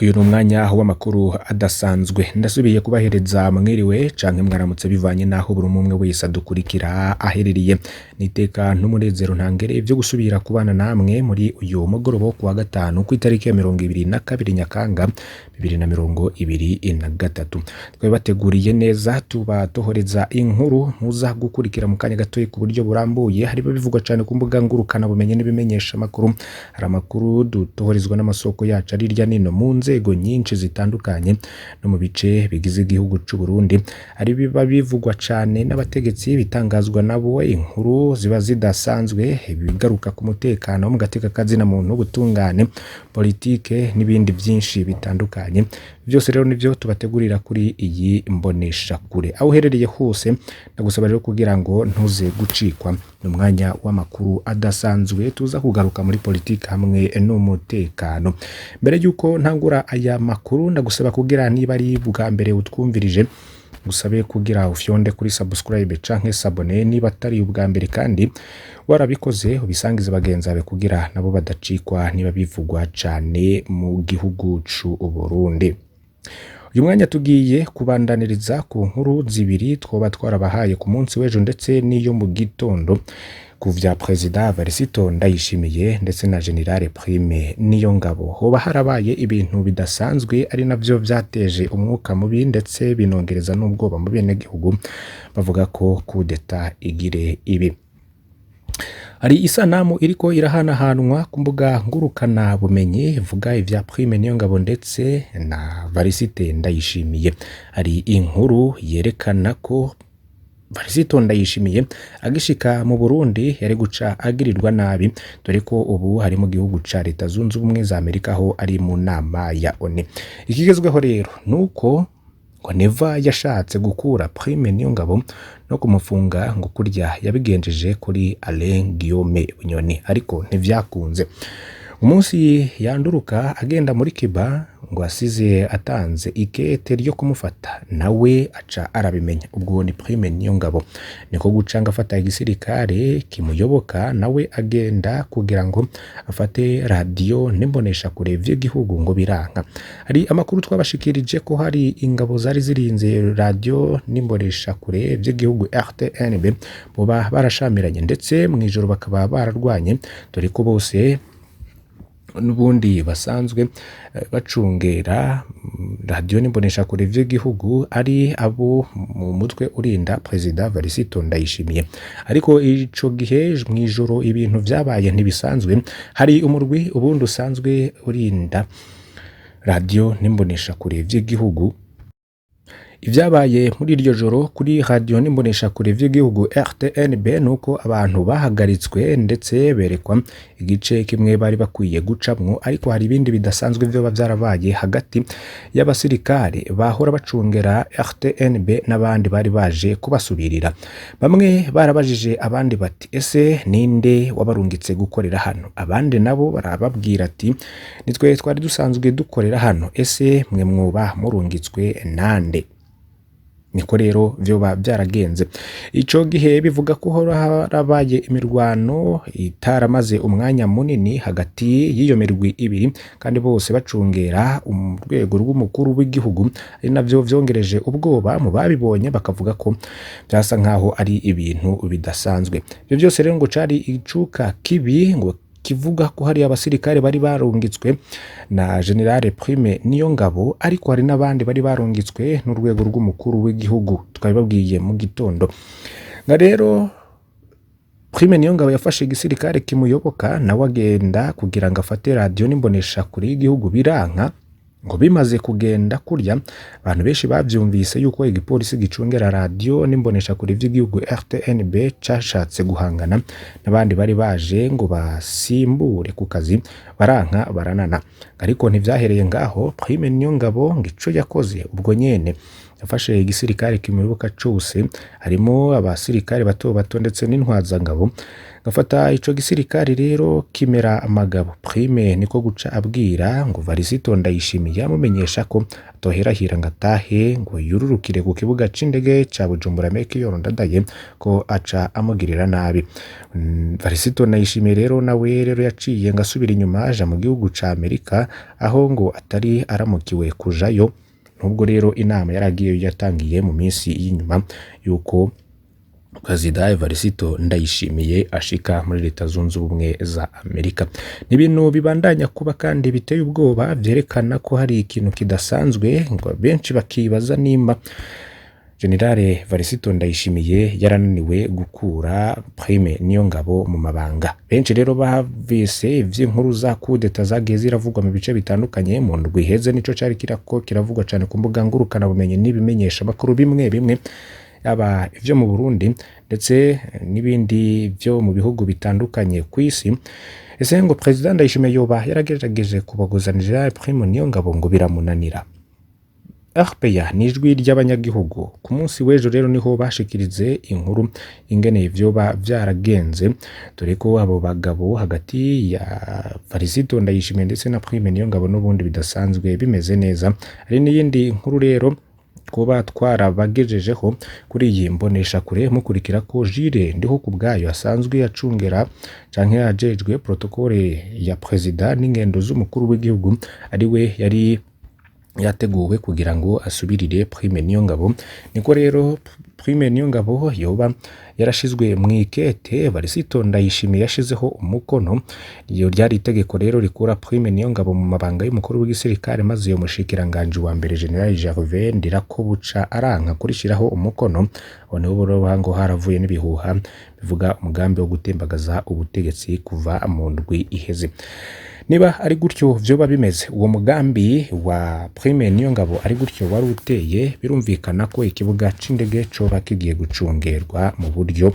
Uyu ni umwanya w'amakuru adasanzwe. Ndasubiye kubahereza mwiriwe canke mwaramutse bivanye n'aho buri umwe wese adukurikira aherereye. Niteka n'umunezero ntangere vyo gusubira kubana namwe muri uyu mugoroba wo kuwa gatanu kw'itariki ya 22 Nyakanga 2023. Twabibateguriye neza, tuba tohoreza inkuru muza gukurikira mu kanya gatoyi ku buryo burambuye. Hari bivugwa cane ku mbuga ngurukana bumenyi n'ibimenyesha makuru. Hari amakuru dutohorezwa n'amasoko yacu ari hirya nino mu nzego nyinshi zitandukanye no mu bice bigize igihugu c'u Burundi. Hari biba bivugwa cane n'abategetsi, bitangazwa nabo, inkuru ziba zidasanzwe, ibigaruka ku mutekano mu gateka kazina muntu, ubutungane, politike n'ibindi vyinshi bitandukanye. Vyose rero nivyo tubategurira kuri iyi mboneshakure. Aho uherereye hose ndagusaba rero kugira ngo ntuze gucikwa n'umwanya w'amakuru adasanzwe tuza kugaruka muri politike hamwe n'umutekano. Mbere yuko ntangura aya makuru, ndagusaba kugira niba ari bwa mbere utwumvirije, ngusabe kugira ufyonde kuri subscribe canke s'abonner. Niba atari ubwa mbere kandi warabikoze, ubisangize bagenzi bawe kugira nabo badacikwa niba bivugwa cane mu gihugu c'u Burundi. Uyu mwanya tugiye kubandaniriza ku nkuru zibiri twoba twarabahaye ku munsi w'ejo ndetse n'iyo mu gitondo ku vya Perezida Varisito Ndayishimiye ndetse na General Prime Niyongabo. Hoba harabaye ibintu bidasanzwe, ari navyo vyateje umwuka mubi ndetse binongereza n'ubwoba mu benegihugu, bavuga ko kudeta igire ibi. Hari isanamu iriko irahanahanwa ku mbuga ngurukana bumenyi ivuga ivya Prime Niyongabo ndetse na Varisite Ndayishimiye. Hari inkuru yerekana ko Varisito Ndayishimiye agishika mu Burundi yari guca agirirwa nabi, dore ko ubu hari mu gihugu ca Leta Zunze Ubumwe za Amerika aho ari mu nama ya ONU. Ikigezweho rero nuko ngo Neva yashatse gukura Prime Niyongabo no kumufunga ngo kurya yabigenjeje kuri Alain Guillaume Bunyoni, ariko ntivyakunze. Umunsi yanduruka agenda muri Cuba ngo asize atanze ikete ryo kumufata, nawe aca arabimenya. Ubwo ni Prime Niyongabo. Niko guca ngo afata igisirikare kimuyoboka, nawe agenda kugira ngo afate radiyo n'imboneshakure vy'igihugu, ngo biranka. Hari amakuru twabashikirije ko hari ingabo zari zirinze radiyo n'imboneshakure vy'igihugu RTNB boba barashamiranye, ndetse mw'ijoro bakaba bararwanye, dore ko bose n'ubundi basanzwe bacungera radiyo n'imboneshakure vy'igihugu ari abo mu mutwe urinda Perezida Varisito Ndayishimiye. Ariko ico gihe mw'ijoro ibintu vyabaye ntibisanzwe. Hari umurwi ubundi usanzwe urinda radiyo n'imboneshakure vy'igihugu. Ivyabaye muri iryo joro kuri radiyo n'imboneshakure vy'igihugu RTNB nuko abantu bahagaritswe ndetse berekwa igice kimwe bari bakwiye gucamwo, ariko hari ibindi bidasanzwe vyoba vyarabaye hagati y'abasirikare bahora bacungera RTNB n'abandi bari baje kubasubirira. Bamwe barabajije abandi bati: "Ese ninde wabarungitse gukorera hano?" Abandi nabo barababwira ati: "Nitwe twari dusanzwe dukorera hano, ese mwe mwoba murungitswe nande?" Niko rero vyoba vyaragenze. Ico gihe bivuga ko hora harabaye imirwano itaramaze umwanya munini hagati y'iyo mirwi ibiri, kandi bose bacungera urwego rw'umukuru w'igihugu, ari navyo vyongereje ubwoba mu babibonye, bakavuga ko vyasa nkaho ari ibintu bidasanzwe. Ivyo vyose rero ngo cari icuka kibi, ngo kivuga ko hari abasirikare bari barungitswe na General Prime Niyongabo, ariko hari n'abandi bari barungitswe n'urwego rw'umukuru w'igihugu, twabibabwiye mu gitondo. Nga rero Prime Niyongabo yafashe igisirikare kimuyoboka, nawe agenda kugira ngo afate radiyo n'imboneshakure y'igihugu, biranka. Ngo bimaze kugenda kurya, abantu benshi bavyumvise yuko igipolisi gicungera radiyo n'imboneshakure vy'igihugu RTNB cashatse guhangana n'abandi bari baje ngo basimbure ku kazi, baranka baranana. Ariko ntivyahereye ngaho. Prime Niyongabo ngo ico yakoze ubwo nyene Yafashe igisirikare kimuyoboka cose, harimo abasirikare bato bato ndetse n'intwazangabo. Gafata ico gisirikare rero kimera amagabo. Prime niko guca abwira ngo Varisito Ndayishimiye, amumenyesha ko atoherahira ngo atahe, ngo yururukire ku kibuga c'indege ca Bujumbura Melchior Ndadaye, ko aca amugirira nabi. Varisito Ndayishimiye rero nawe rero yaciye ngo asubira inyuma, aja mu gihugu ca Amerika, aho ngo atari aramukiwe kujayo, nubwo rero inama yaragiyeyo yatangiye mu minsi y'inyuma yuko Perezida Evariste Ndayishimiye ashika muri Leta Zunze Ubumwe za Amerika. Ni ibintu bibandanya kuba kandi biteye ubwoba, vyerekana ko hari ikintu kidasanzwe, ngo benshi bakibaza nimba Generale Evariste Ndayishimiye yarananiwe gukura Prime Niyongabo mu mabanga. Benshi rero bavise ivy'inkuru za kudeta zagiye ziravugwa mu bice bitandukanye mu ndwi iheze, nico cari kirako kiravugwa cane ku mbuga ngurukanabumenyi n'ibimenyesha makuru bimwe bimwe, yaba ivyo mu Burundi ndetse n'ibindi vyo mu bihugu bitandukanye kw'isi. Ese ngo Perezida Ndayishimiye yoba yaragerageje kubaguza General Prime Niyongabo ngo biramunanira? RPA ni ijwi ry'abanyagihugu. Ku munsi w'ejo rero niho bashikirize inkuru ingene vyoba vyaragenze, dore ko abo bagabo hagati ya Varisito Ndayishimiye ndetse na Prime Niyongabo n'ubundi bidasanzwe bimeze neza. Hari n'iyindi nkuru rero kuba twarabagejejeho kuri iyi mbonesha kure, mukurikira ko Jules Ndiho kubwayo asanzwe acungera canke yajejwe protokole ya perezida n'ingendo z'umukuru w'igihugu, ari we yari yateguwe kugira ngo asubirire Prime Niyongabo. Niko rero Prime Niyongabo yoba yarashizwe mu ikete Varisito Ndayishimiye yashizeho umukono. Iyo ryari itegeko rero rikura Prime Niyongabo mu mabanga y'umukuru w'igisirikare, maze iyo mushikiranganje wa mbere General Gervais Ndirakobuca aranka kurishiraho umukono. Aho niho rero ngo haravuye n'ibihuha bivuga umugambi wo gutembagaza ubutegetsi kuva mu ndwi iheze. Niba ari gutyo vyoba bimeze, uwo mugambi wa Prime Niyongabo ari gutyo wari uteye, birumvikana ko ikibuga c'indege coba kigiye gucungerwa mu buryo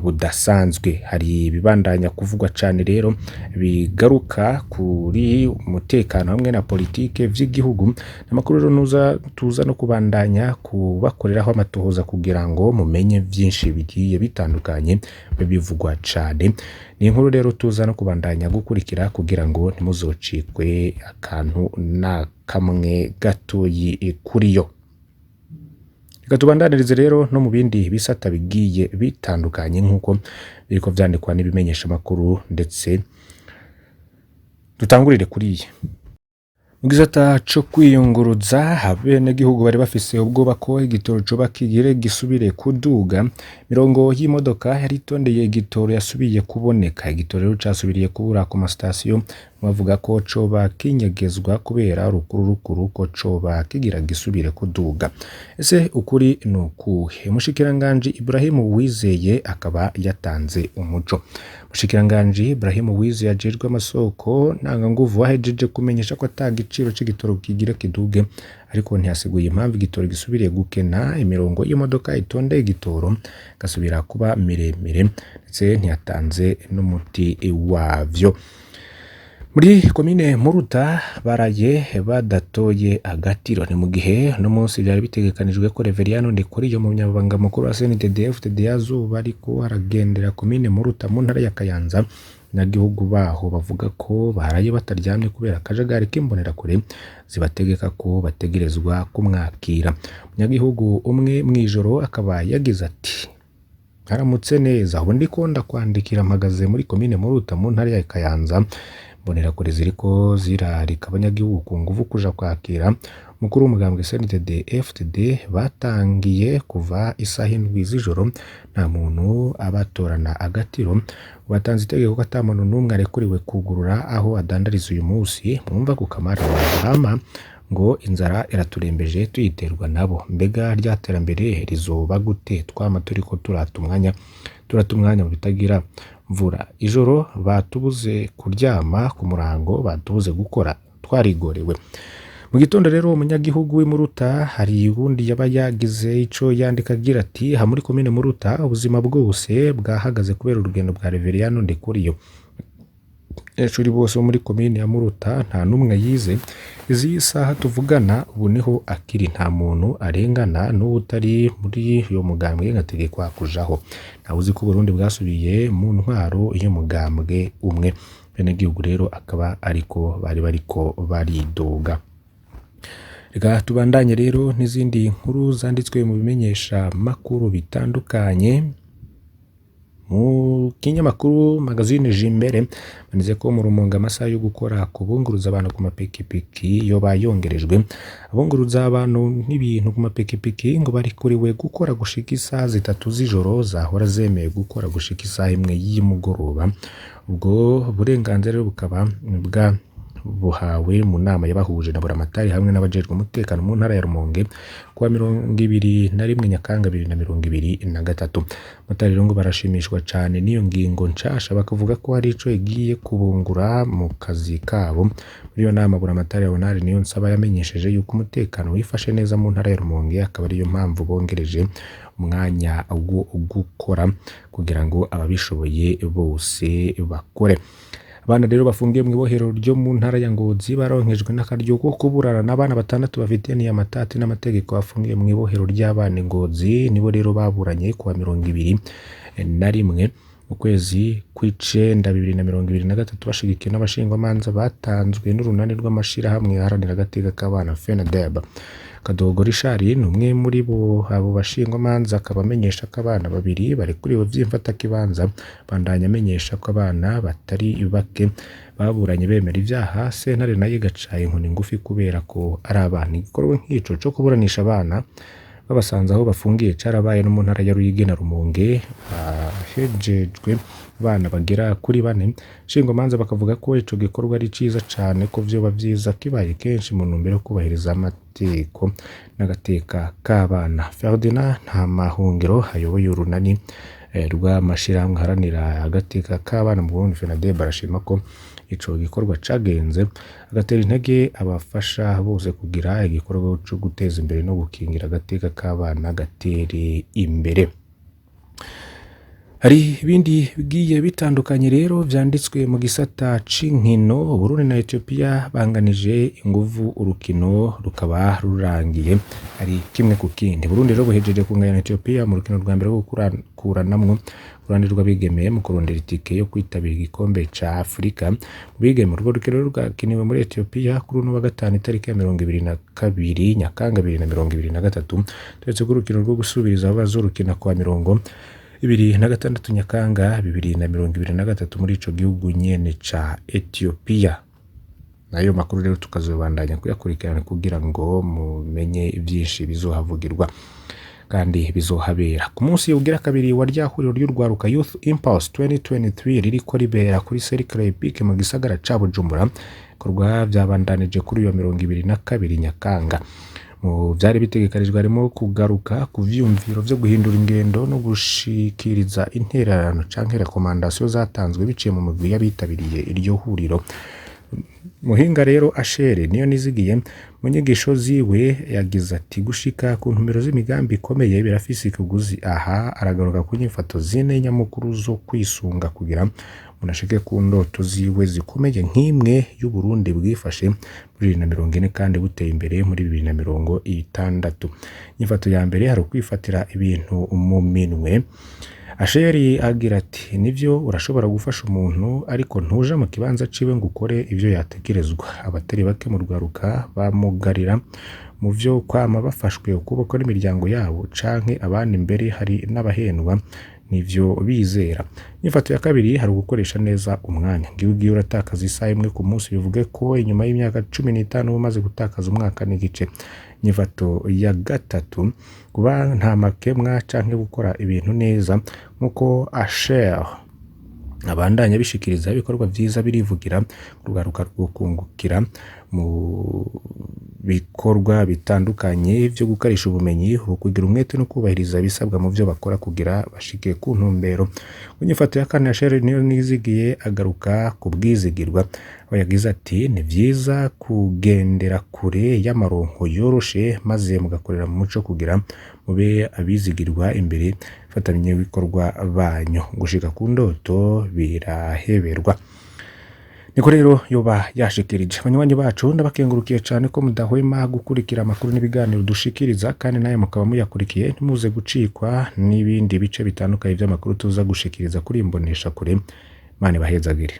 budasanzwe. Hari ibibandanya kuvugwa cane rero bigaruka kuri umutekano hamwe na politike vy'igihugu. Amakuru rero nuza tuza no kubandanya kubakoreraho amatohoza kugira ngo mumenye vyinshi bigiye bitandukanye bivugwa cane. Ni inkuru rero tuza no kubandanya gukurikira kugira ngo ntimuzocikwe akantu na kamwe gatoyi kuri yo. Reka tubandanirize rero no mu bindi bisata bigiye bitandukanye nk'uko biriko vyandikwa n'ibimenyesha makuru, ndetse dutangurire kuri iyi. Mu gisata co kwiyunguruza, abenegihugu bari bafise ubwoba ko igitoro coba kigire gisubire kuduga. Mirongo y'imodoka yari itondeye igitoro yasubiye kuboneka. Igitoro rero casubiriye kubura ku masitasiyo, bavuga ko coba kinyegezwa kubera urukururukuru ko coba kigira gisubire kuduga. Ese ukuri ni ukuhe? Umushikiranganji Ibrahim Uwizeye akaba yatanze umuco. Umushikiranganji Ibrahim Uwizeye ajejwe amasoko ntanganguvu ahejeje kumenyesha ko ata giciro c'igitoro kigira kiduge, ariko ntiyasiguye impamvu igitoro gisubiriye gukena, imirongo y'imodoka itondeye igitoro gasubira kuba miremire, ndetse ntiyatanze n'umuti wavyo. Muri komine Muruta baraye badatoye agatiro. Ni mu gihe no munsi byari bitegekanijwe ko Reveriyano Ndikuriyo, umunyamabanga mukuru wa CNDD-FDD, azoba ariko aragendera komine Muruta mu ntara ya Kayanza. Abanyagihugu baho bavuga ko baraye bataryamye kubera akajagari k'imbonerakure zibategeka ko bategerezwa kumwakira. Umunyagihugu umwe mw'ijoro akaba yagize ati: "Haramutse neza, ubu ndiko ndakwandikira mpagaze muri komine Muruta mu ntara ya Kayanza. Imbonerakure ziriko zirarika abanyagihugu ku nguvu kuja kwakira umukuru w'umugambwe CNDD FDD. Batangiye kuva isaha 7 z'ijoro, nta muntu abatorana agatiro. Batanze itegeko ko ata muntu n'umwe arekuriwe kugurura aho adandariza uyu munsi. Mwumva ku kamara hama ngo inzara iraturembeje tuyiterwa nabo. Mbega rya terambere rizoba gute twama turiko turata umwanya, turata umwanya mu bitagira mvura? Ijoro batubuze kuryama, ku murango batubuze gukora, twarigorewe." Mu gitondo rero umunyagihugu w'i Muruta hari uwundi yaba yagize ico yandika agira ati: "Ha muri komine Muruta ubuzima bwose bwahagaze kubera urugendo bwa Reveriyano Ndikuriyo. Abanyeshuri bose bo muri komine ya Muruta nta n'umwe yize. Izi saha tuvugana ubu niho akiri, nta muntu arengana n'uwutari muri uyo mugambwe ngategekwa kujaho. Ntawuzi ko Uburundi bwasubiye mu ntwaro y'umugambwe umwe. Benegihugu rero akaba ariko bari bariko baridoga. Reka tubandanye rero n'izindi nkuru zanditswe mu bimenyesha makuru bitandukanye. Mu kinyamakuru magazine Jimbere baneze ko mu Rumonge amasaha yo gukora kubunguruza abantu ku mapikipiki yoba yongerejwe. Abunguruza abantu n'ibintu ku mapikipiki ngo barikuriwe gukora gushika isaha 3 z'ijoro zahora zemewe gukora gushika isaha 1 y'umugoroba. Ubwo burenganzira rero bukaba bwa buhawe mu nama yabahuje na Buramatari hamwe n'abajejwe umutekano mu ntara ya Rumonge kuwa 21 Nyakanga 2023. Abatari rero ngo barashimishwa cane n'iyo ngingo nshasha, bakavuga ko hari ico igiye kubungura mu kazi kabo. Muri iyo nama Buramatari Leonard Niyonsaba yamenyesheje yuko umutekano wifashe neza mu ntara ya Rumonge, akaba ariyo mpamvu bongereje umwanya wo gukora kugira ngo ababishoboye bose bakore. Abana rero bafungiye mu ibohero ryo mu ntara ya Ngozi baronkejwe n'akaryo ko kuburana n'abana 6 bafitaniye amatati n'amategeko bafungiye mu ibohero ry'abana i Ngozi. Nibo rero baburanye kuwa 21 ukwezi kw'icenda 2023 bashigikiwe n'abashingwamanza batanzwe n'urunani rw'amashirahamwe aharanira agateka k'abana FENADEB. Kadogo Richard ni umwe muri bo abo bashingwamanza, akaba amenyesha ko abana 2 barekuriwe vy'imfatakibanza. Bandanya amenyesha ko abana batari bake baburanye bemera ivyaha, sentare nayo igaca inkoni ngufi kubera ko ari abana. Igikorwa nk'ico co kuburanisha abana babasanze aho bafungiye carabaye no mu ntara ya Ruyigi na Rumonge, ahejejwe abana bagera kuri 4. Nshingwamanza bakavuga ko ico gikorwa ari ciza cane, ko vyoba vyiza kibaye kenshi mu ntumbero yo kubahiriza amategeko n'agateka k'abana. Ferdinand Ntamahungiro ayoboye urunani rw'amashirahamwe aharanira agateka k'abana mu Burundi FENADEB arashima ko ico gikorwa cagenze, agatera intege abafasha bose kugira igikorwa co guteza imbere no gukingira agateka k'abana gatere imbere. Hari ibindi bigiye bitandukanye rero vyanditswe mu gisata c'inkino. Burundi na Ethiopia banganije inguvu, urukino rukaba rurangiye ari 1-1. Burundi rero buhejeje kunganya na Ethiopia mu rukino rwa mbere rwo gukuranamwo uruhande rw'abigeme mu kurondera itike yo kwitabira igikombe ca Afrika mu bigeme. Urwo rukino rwakiniwe muri Ethiopia kuri uno wa gatanu itariki ya 22 Nyakanga 2023. Turetse ko urukino rwo gusubiriza aho bazorukina kuwa 26 Nyakanga 2023 muri ico gihugu nyene ca Ethiopia. Nayo makuru rero tukazobandanya kuyakurikirana kugira ngo mumenye vyinshi bizohavugirwa kandi bizohabera. Ku munsi ugira kabiri wa rya huriro ry'urwaruka Youth Impulse 2023 ririko ribera kuri Cercle Epique mu gisagara ca Bujumbura, ibikorwa vyabandanije kuri uyo 22 Nyakanga. Mu vyari bitegekanijwe harimo kugaruka ku vyiyumviro vyo guhindura ingendo no gushikiriza intererano canke recommandation zatanzwe biciye mu migwi y'abitabiriye iryo huriro. Muhinga rero Ashere niyo nizigiye mu nyigisho ziwe yagize ati gushika ku ntumbero z'imigambi ikomeye birafise ikiguzi. Aha aragaruka ku nyifato zine nyamukuru zo kwisunga kugira umuntu ashike ku ndoto ziwe zikomeye, nk'imwe y'Uburundi bwifashe muri 2040 kandi buteye imbere muri 2060. Inyifato ya mbere hari ukwifatira ibintu mu minwe. Asheri agira ati nivyo urashobora gufasha umuntu ariko ntuja mu kibanza ciwe ngo ukore ivyo yatekerezwa. Abatari bake mu rwaruka bamugarira mu vyo kwama bafashwe ukuboko n'imiryango yabo canke abandi, mbere hari n'abahendwa nivyo bizera. Inyifato ya kabiri hari ugukoresha neza umwanya. Ngiwe ugiye uratakaza isaha imwe ku munsi, bivuge ko inyuma y'imyaka 15 uba umaze gutakaza umwaka n'igice. Inyifato ya gatatu kuba nta makemwa canke gukora ibintu neza, nkuko Asher abandanya bishikiriza ibikorwa vyiza birivugira. Urwaruka rwo kungukira mu bikorwa bitandukanye vyo gukarisha ubumenyi, kugira umwete no kubahiriza ibisabwa mu vyo bakora kugira bashike ku ntumbero. Inyifato ya kane Asher niyo nizigiye agaruka ku bwizigirwa, aho yagize ati ni vyiza kugendera kure y'amaronko yoroshe maze mugakorera mu muco kugira mube abizigirwa imbere fatanyabikorwa banyu. Gushika ku ndoto biraheberwa. Niko rero yoba yashikirije. Abanywanyi bacu, ndabakengurukiye cane ko mudahwema gukurikira amakuru n'ibiganiro dushikiriza, kandi naye mukaba muyakurikiye. Ntimuze gucikwa n'ibindi bice bitandukanye vy'amakuru tuza gushikiriza kuri imbonesha kure. Imana ibahezagire.